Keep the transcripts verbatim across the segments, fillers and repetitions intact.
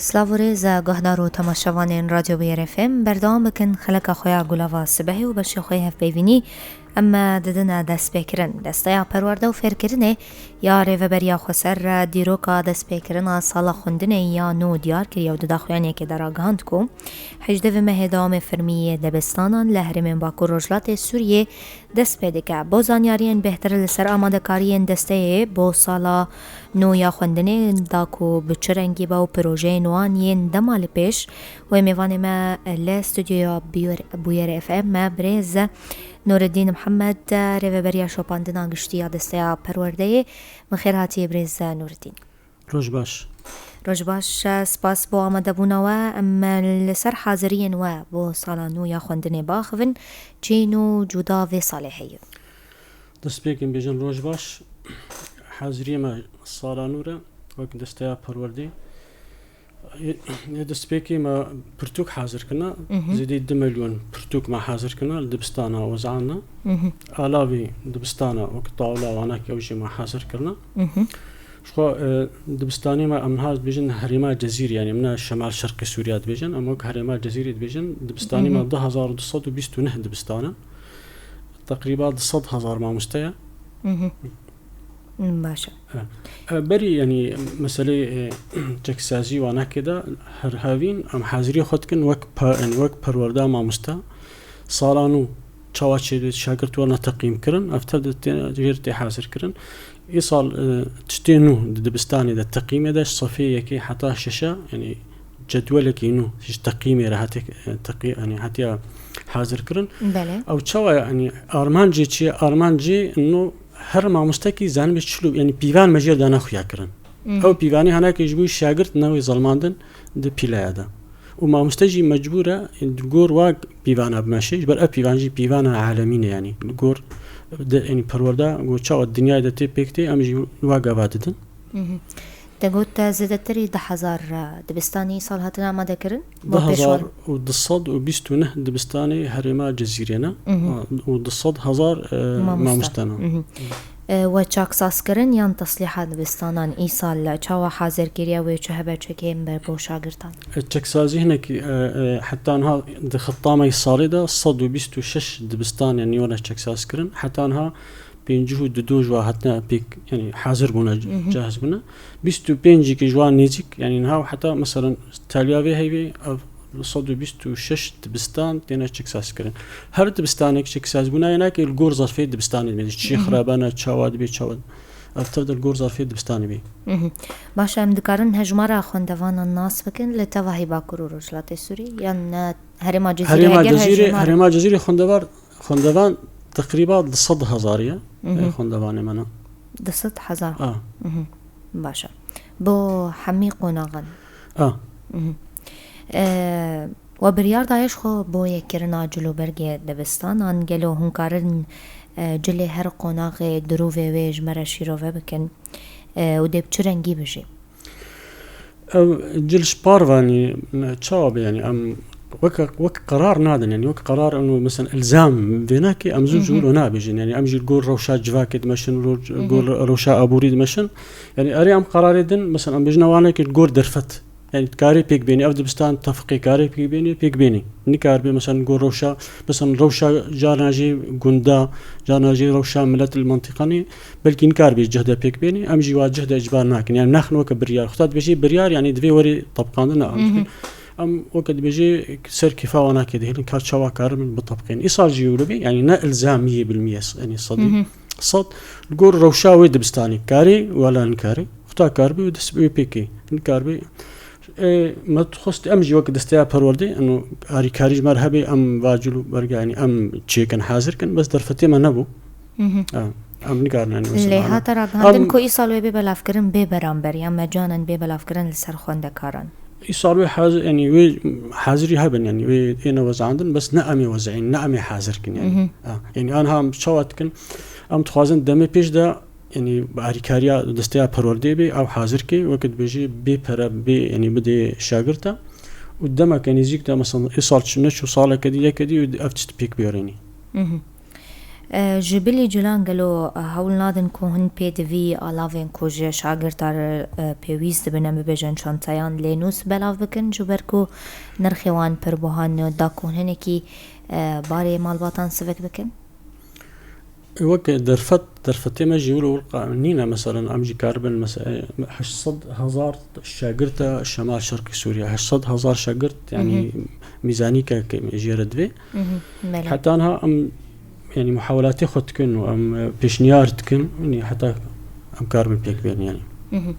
Silav û rêz e, guhdar û temaşevanên Radyo Bûyer F M, berdewam bikin xeleka xwe ya Gulava Sibehê û beşê xwe yê hevpeyvînî em didine destpêkirin. Desteya Perwerde û Fêrkirinê ya Rêveberiya Xweser re dîroka destpêkirina sala xwendinê ya nû diyar kiriye û di daxuyaniyekê de ragihand ku hejdeh mehê dewamê fermî yê dibistanan li herêmên Bakur Rojhilatê Sûriyê dest pê dike. Bo zanyariyên bêhtir li ser amadekariyên desteyê bo sala nû ya xwendinê da ku bi çi rengî be û projeyên wan yên dema li pêş, wê mêvanê me li stûdyoya Bûyer-, Bûyerê F M me birêz Nureddîn Mihemed, rêveberiya şopandina giştî ya Desteya Perwerdeyê. Bi xêr hatiye birêz Nureddîn. Roj baş. Roj baş, spas bo amadebûna we. Em li ser haziriyên we bo sala nû ya xwendinê biaxivin. Çi nû cuda vê salê heye? Destpêkê em bêjin roj baş. Haziriyê me sala nû re wek Desteya Perwerdê. Yê, yê destpêkê me pirtûk hazir kirine. Mhm. Zêdî du milyon pirtûk me hazir kirine li dibistana wezanê. Mhm. Alavî dibistana wek tawla wanakî ew jî me hazir kirine. Mhm. Ji xwe, e, dibistanê me em niha dibêjin herêma Cezîrê, yanî em ne Şemal Şerqê Sûriya dibêjin, em wek herêma Cezîrê dibêjin. Dibistanê me Mhm. du hezar û du sed û bîst û neh dibistan in. Teqrîba du sed hezar mamoste ye. Mhm. Baş e. E, e, berî, yanî, meselê, e, çeksazî wanakê de her hevîn em hazirî xwe dikin wek pe-, yanî wek perwerda mamoste. Sala nû çawa çêdibê, şagirt werne teqîm kirin, ev tev de tê, jêr tê hazir kirin. Îsal, e, tiştê nû di dibistanê de teqîmê de ji sefê yekê heta şeşe, yanî cedwelekî nû ji teqîmê re hate, e, teqî-, yanî hatiye hazir kirin. Belê. Ew çawa ye, yanî armancê çi ye? Armancê nû her mamostekî zanibê çilo, yanî pîvan me jêr dane xuya kirin. Mhm. Ew pîvanê hanakê ji bo şagirt newê zilmandin di pîleya de. Û mamoste jî mecbûr e, di gor wa pîvana bimeşe, ji ber ev pîvan jî pîvana alemî ne, yanî li gor de, yanî perwerda, ku çawa dinyayê de tê pêk tê, em jî wa gava didin. Mhm. Te got, e, zêdetirî du hezar, e, dibistanî îsal hatine amadekirin? Bo pêşwan. Du hezar û du sed û bîst û neh dibistanê herêma Cezîrê ne. Mhm. Û du sed hezar, e, Mamoste. Mamoste ne. Mhm. E, we çaksazkirin yan teslîha dibistanan îsal çawa hazir kiriye, wê çi hebe çekên ber bo şagirtan? E, çeksazî hinekî, e, e, heta niha di xita me salê de sed û bîst û şeş dibistan, yanî were çeksazkirin. Heta niha pêncî û du ji wa hatine pêk, yanî hazir bûne, Mhm. cahîz bûne. Bîst û pêncî ji wa nêzîk, yanî niha heta, meselen, taliya vê heyvê, ev sed û bîst û şeş dibistan têne çeksazkirin. Her dibistanek çeksazbûna yenekê li gor zerfê dibistanê dibê. Çi Mhm. xirabe ne, çawa dibê, çawa. Ev tev de li gor zerfê dibistanê bê. Mhm. Baş e, em dikarin hejmara xwendevanan nas bikin li tevahî Bakur û Rojhilatê Sûrî? Yan, e, herêma Cezîrê Herêma heger Cezîrê, hejmara? Herêma Cezîrê xwendevar, xwendevan teqrîba du sed hezar ye, Mhm. e, xwendevanê me ne. Du sed hezar. A. Mhm. Baş e. Bo hemî qonaxan. A. Mhm. E, we biryar daye ji xwe bo yekkirina cilûbergê dibistanan, gelo hûn karin, e, cilê her qonaxê dirûvê wê ji me re şîrove bikin, e, û dê bi çi rengî bijî? Ev cil ji par vanî, çawa be, yanî em wek, wek qerar nadin, yanî wek qerar, em, mesela, ilzam vê nake, em zû ji Mhm. wilo nabêjin, yanî em jî li gor rewşa civakê dimeşin, ro-, Mhm. gor rewşa aborî dimeşin. Yanî erê em qerarê din, mesela, em bêjin wanekî li gor derfet. Yanî dikarê pêk bênî, ev dibistan tefiqê karê pêk bênî, pêk bênî. Nikaribe, mesela, li gor rewşa, mesela, rewşa carna jî gunda, carna jî rewşa milet li mentiqanê, belkî nikaribe cihde pêk bênî, em jî wa cihde îcbar nakin. Yanî naxin weke biryar. Xwe dibêjî biryar, yanî divê werî tebqandin, ne Mhm. em. Em weke dibêjî ser kêfa wan nake dihêlin, ka çawa karin bitebqên. Îsal jî wilo bê, yanî ne ilzamiyê bilmiyes, yanî sedî Mhm. sed. Li gor rewşa wê dibistanê karê, wela nikarê. Xwe karibe û dest bi wê pêkê. Nikarbe. E, me dixwest em jî wek desteya perwerdê, eno, arîkarî ji me re hebe, em va cilûberga, yanî em çêkin, hazir kin, bes derfetê me nebû. Mhm. Ha, em nikarin, yanî, mesela, Lê hate ragihandin em ku îsal wê bê belavkirin bê beramberî, em mecanen bê belavkirin li ser xwendekaran. Îsal wê hazir, yanî wê hazirî hebin, yanî wê êne wezandin, bes ne em ê wezayîn, ne em ê hazir kin, yanî. Mhm. Ha, yanî, anha em çawa dikin, em dixwazin demê pêş de, yanî, bi alîkariya desteya perwerdeyê bê, ew hazir kê, weke dibêjê bê pere, bê, yanî, bidê şagirta. Û demeke nêzîk de, mesela, ê sal çi-, neçû saleke dî, yeke dî, û ev tişt pêk bihêrînî. Mhm. E, ji bilî cilan gelo, e, hewl nadin ku hin pê di vî alavên ku ji şagirta re, e, pêwîst dibin, em bibêjin çanteyan lênûs belav bikin, ji ber ku nirxê wan pir buha ne, da ku hinekî, e, barê malbatan sivik bikin? Wek derfet, derfetê me jî wilo wilqa nîne, meselen, em jî karibin, mese-, heşt sed hezar şagirta Şemal Şerqî Sûriye, heşt sed hezar şagirt, yanî Mhm. mîzanîke ke jê re divê. Mhm, belê. Heta niha em, yanî muhawelatê xwe dikin û em, e, pêşniyar dikin, yanî heta em karibin pêk bên, yanî. Mhm.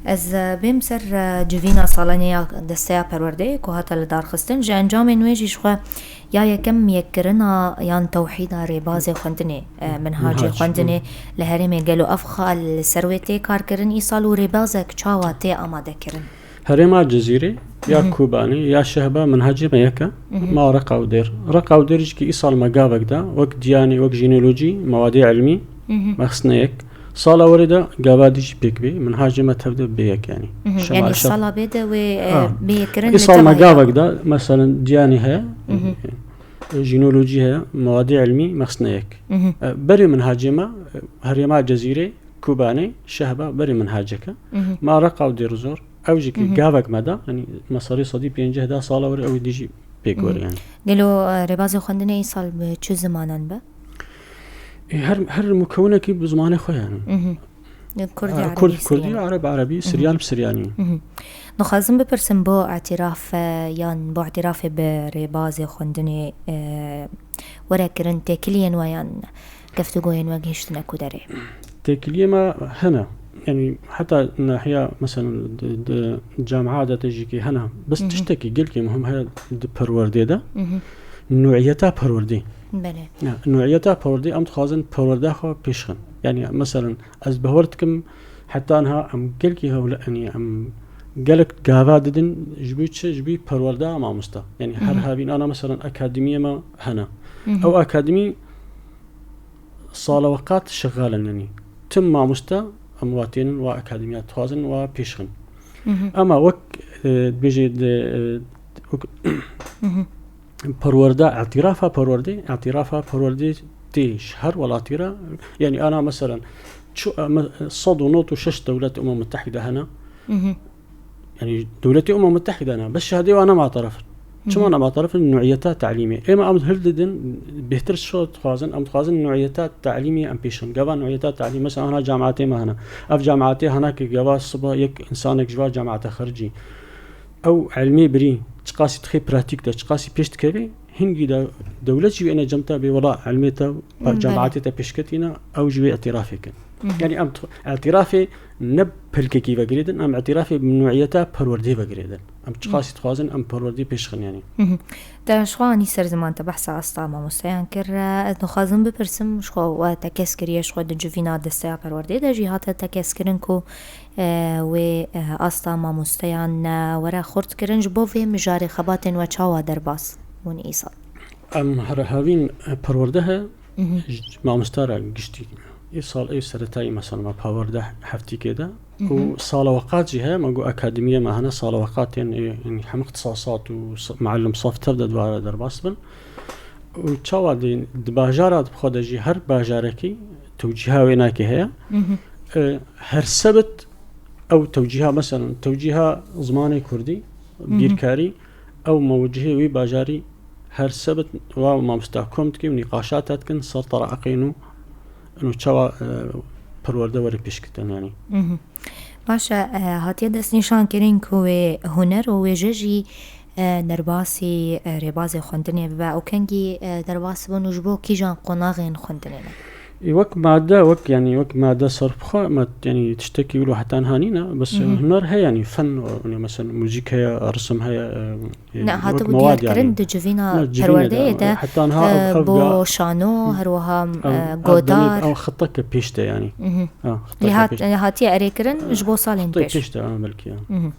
Ez, e, bêm ser, e, civîna salanê ya desteya perwerdeyê ku hate lidarxistin. Ji encamên wê jî ji xwe ya yekem yekkirina yan tewhîda rêbazê xwendinê, e, minhacê Minhac, xwendinê hı. li herêmê gelo ev xal li ser wê tê karkirin îsal û rêbazek çawa tê amadekirin? Herêma Cizîrê, ya Mhm. Kobanê, ya Şehba, minhacê me yek e. Mhm. Ma Reqa û Dêr. Reqa û Dêr jî ki îsal me gavek da, wek diyanê, wek jînolojî, mewadê ilmî, Mhm. me xistine yek. Sala werê de gava dî jî pêk bê, minhacê me tev de bê yek, yanî. Mhm. Şema-, Yanî şem-, sala bê de wê, e, Ha. bê kirin li Îsal me teva yek. Gavek da, meselen, diyanê heye, Mhm. e, jînolojî heye, mewadê ilmî, me xistine yek. Mhm. E, berê minhacê me, e, herêma Cizîrê, Kobanê, Şehba, berê minhaceke. Mhm. Ma Reqa û Dêr Zor, ew jî ki Mhm. gavek me da, yanî me serê sedî pênceh da sala werê ew dî jî pêk Mhm. were, yanî. Gelo, e, rêbazê xwendinê îsal bi çi zimanan be? E, her, her mukewinekî bi zimanê xwe, yanî. Mhm. Kurdî, Ha, Erebî, Kurd, Kurdî, Siryanî. Ereb, Erebî, Mhm. Siryan bi Siryanî. Mhm. Dixwazim bipirsim bo îtiraf, e, yan bo îtirafê bi rêbazê xwendinê, e, were kirin têkiliyên we yan geftûgoyên we gihiştine ku derê? Têkiliyê me hene. Yanî heta nahiya, meselen, di, di camia de te jî ki hene. Bes Mhm. tiştekî gelkî muhim heye di perwerdê de. Mhm. Nûiyeta perwerdê. Belê. Ya, nûiyeta perwerdê em dixwazin perwerda xwe pêşxin. Yanî, meselen, ez bawer dikim, heta niha em gelkî hewle-, yanî em gelek gava didin, ji bo çi? Ji bo perwerda mamosta. Yanî her Mhm. havîn ana, meselen, akademiyê me hene. Mhm. Ew akademî sala weqat şexal in, yanî tim mamosta em wa tênin, wa akademiya dixwazin, wa pêşxin. Mhm. Ema wek, e, dibêje de, e, wek Mhm. perwerda, îtîrafa perwerdê, îtîrafa perwerdê tê ji her welatî re, yanî ana, meselen, çu-, e, me-, sed û nod û şeş dewlet Umem Mutehîde hene. Mhm. Yanî dewletê Umem Mutehîde ne, bes şehadê wan nema teref in. Çima Mhm. nema teref in? Nûiyeta telîmê. Ême em hildidin, bêhtir şo dixwazin, em dixwazin nûiyeta telîmê em pêşin. Gava nûiyeta telîmê, mesela, hana cemaatê me hene. Ev cemaatê hene ki gava siba yek însanek ji va cemaate xericî. Ew ilmê birî, çiqasî dixê pratîk de, çiqasî pêş dikevê, hingî de dewlet jî wê ene cem te bê, wela ilmê te, Hmm, cemaatê belê. te pêşketîne, ew jî wê îtîrafê kin. Mhm. Yanî em tu-, îtîrafê ne pilkekî vegirêdin, em îtîrafê bi nûiyeta perwerdê vegirêdin. Em çiqasî Mhm. dixwazin, em perwerdê pêşxin, yanî. Mhm. Te ji xwe anî ser ziman, te behsa asta mamosteyan kir. Ez dixwazim bipirsim, ji xwe we tekez kiriye, ji xwe di civîna desteya perwerdê de jî hate tekez kirin ku e, wê, e, asta mamosteyan, e, were xurt kirin, ji bo vê mijarê xebatên we çawa derbas bûn îsal? Em her havîn, e, perwerde heye, Mhm. ji mamoste re giştî. Îsal ê seretayî, mesela, me perwerde heftîkê de. Mhm. Û sala weqat jî heye, me got akademiyê me hene, sala weqat tên, e, yanî hem îxtisasat û s-, muallim saf tev de dibare derbas bin. Û çawa dê di bajara di xwe de jî her bajarekî tewcîha wênakê heye. Mhm. E, her sebit ew tewcîha, meselen, tewcîha zimanê kurdî, Mhm. bîrkarî, ew mewcihê wî bajarî her sebit wa mamosta kom dike û nîqaşat dikin ser tereqê nû, û çawa, e, perwerde were pêşkitin, yanî. Mhm. Baş e, e, hatiye destnîşankirin ku wê huner û wêje jî, e, derbasî, e, rêbazê xwendinê bibe û kengî, e, derbas bibin û ji bo kîjan qonaxên xwendinê ne? Ê, wek made, wek, yanî wek made ser bi xwe, me, yanî tiştekî wilo heta niha nîne, bes Hı hı. huner heye, yanî fen, yanî mesela muzîk heye, risim heye, e, Ne, wek hatibû mewad, diyarkirin yanî. Di civîna Ne, civînê de, perwerdeyê de, heta niha e, ev, ev bo ga-, şano, her wiha, Ev, e, ev gotar. demê, ev xiteke pêş de, yanî. Mhm. Ha, xiteke Lê hat-, pêş. e, hatiye erêkirin ji bo salên Xiteke pêş. pêş de, ha, belkî, ya. Mhm.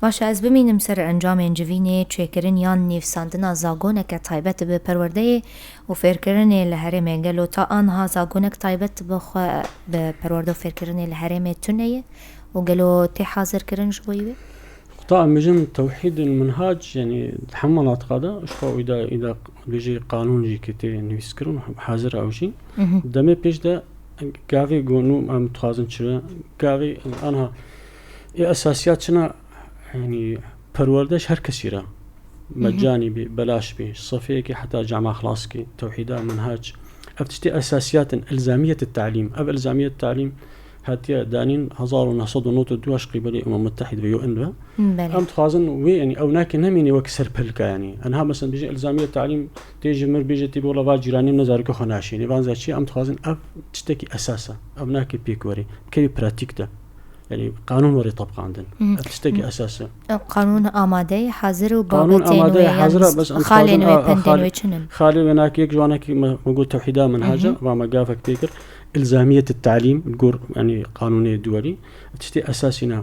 Baş e, ez bimînim ser encamên civînê, çêkirin yan nivîsandina zagoneke taybet bi perwerdeyê û fêrkirinê li herêmê. Gelo ta anha zagonek taybet bi xwe, bi perwerde û fêrkirinê li herêmê tune ye û gelo tê hazirkirin ji bo wê? Ta em bijin tewhîd û minhac, yanî di hemû manatıqa de, ji xwe îda, îda bêjî qanûn jî ke tê nivîskirin, hazir ew jî. Demê pêş de gavê gonû em dixwazin çi be, gavê anha ê esasiya çina, yanî perwerde ji her kesî re. Mecanî bî, belaş bî, sefeyekî heta cama xlaskî, tewhîda, minhac. Ev tiştê esasiyat in, ilzamiyet talîm. Ev ilzamiyet talîm hatiye danîn hezar û neh sed û nod û du ji qîbelê Umem Mutehîd ve U N ve. Belê. Em dixwazin wê, yanî ew nake nemîne wek serpilka, yanî. Enha mesela bêje ilzamiyet talîm tê ji mir bêje tê bi wela va cîranê min zarokê xwe naşînê. Van za çi? Em dixwazin ev tiştekî esas e. Ev nake pêk werê. Kevî pratîk de. Yanî qanûn were tebqandin. Ev tiştekî esas e. Ev qanûn amade ye, hazir û Qanûn babetên amade wê ye, hazir e, yan bes em xalên dixwazin wê, a, a, pendên xal-, wê çi ne? Xalê wê nake yek ji wanekî me, me got tewhîda minhaca, va me gavek pê kir. İlzamiyet talîm, li gor, yanî qanûnê duwelî. Tiştê esasî ne.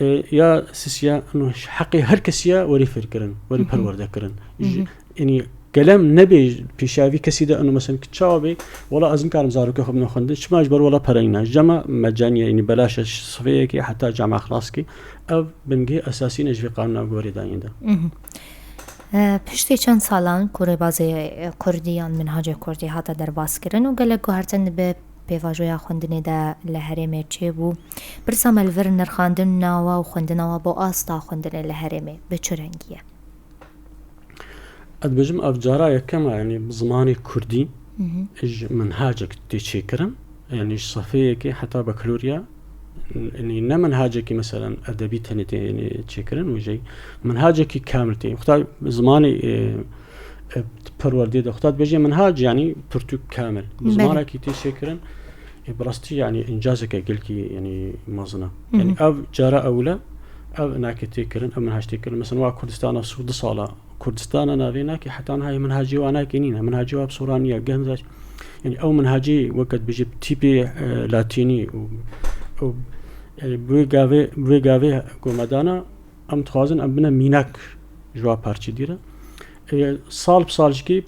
E, ya sisiya, ino heqê her kesî ye werî fêrkirin, werî perwerde kirin. Ji, yanî gelem nebê pêşiya vî kesî de, ino mesela ki çawa bê, wela ez nikarim zarokê xwe bidime xwendin, çima ji ber wela pereyî ne. Cama mecanî ye, yanî belaş e, ji sifeyekê heta cama xlaskî. Ev bingehê esasî ne ji vê qanûna gorê dayîn de. E, piştî çend salan ku rêbazê, e, kurdî yan minhacê kurdî hate derbaskirin û gelek guhertin bi pêvajoya xwendinê de li herêmê çêbû, pirsa me li vir nirxandina we û xwendina we bo asta xwendinê li herêmê bi çi rengî ye? Ez dibêjim, ev cara yekem e, yanî bi zimanê kurdî ji minhacek tê çêkirin, yanî ji sefeyekê heta bakalorya, yanî ne minhacekî meselen edebî tenê tê, yanî çêkirin, wê jî minhacekî kamil tê. Xweda zimanê, e, e, perwerdê de, xweda dibêje minhac, yanî pirtûk kamil. Bi Belê. zimanekî tê çêkirin, e, bi rastî, yanî, încazeke gelkî, yanî, mezin e. Yanî, ev cara ewil e, ev nake tê kirin, ev minhac tê kirin. Mesela, wa Kurdistana sor du sala, Kurdistana navê nake, heta niha minhacê wa nake nîne. Minhacê wa bi sora niye, geh minhac, yanî, ew minhacê weke dibêje bi tîpê, e, latînî û, û, yanî, bi wê gavê, bi wê gavê ku me dana, em dixwazin em bine mînak ji wa parçedî re. E, sal bi sal jikê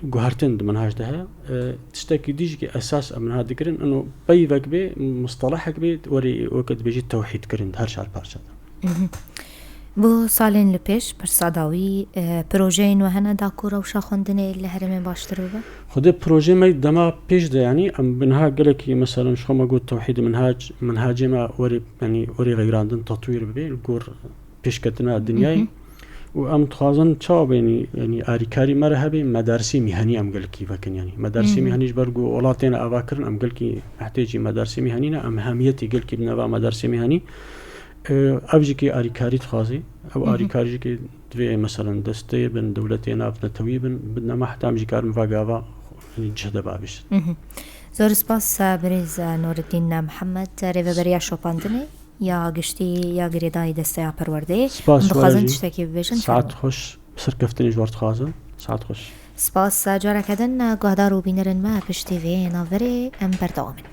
guhertin di minhaj de heye. E, tiştekî dî jikê esas em niha dikirin, ino peyvek bê, mustelehek bê, werê weke dibêjî tewhîd kirin di her çar parça de. Mhm. Bo salên li pêş, pirsa dawî, e, projeyên we hene da ku rewşa xwendinê li herêmê baştir bibe? Xwedê projeyê me dema pêş de, yanî em bi niha gelekî, meselen, ji xwe me got tewhîd minhac, minhacê me werê, yanî werê xeyrandin, tetwîr bibe, li gor pêşketina dinyayê. Mhm. Û em dixwazin çawa bênî, yanî alîkarî me re hebe, medarsê mîhanî em gelkî vekin, yanî. Medarsê Mhm. mîhanî ji ber ku welatê ne ava kirin, em gelkî mehtêcî medarsê mîhanî ne, em hemiyetê gelkî bi nava medarsê mîhanî. E, ev jî kê alîkarî dixwazî. Ew Mhm. alîkarî jî kê divê, meselen, destê bin, dewletê nav netewî bin, bi nema heta em jî karin va gava, yanî cih de babîşin. Mhm. Zor spas, e, birêz, e, Nureddin Mihemed, e, rêveberiya şopandinê ya giştî ya girêdayî desteya perwerdeyê. Spas, Em dixwazin were jî. tiştekî bibêjin, Saet fermo. xweş, serkeftinê ji we re dixwazin. Saet xweş. Spas, e, careke din, e, guhdar û bînerên me piştî vê navberê em berdewam in.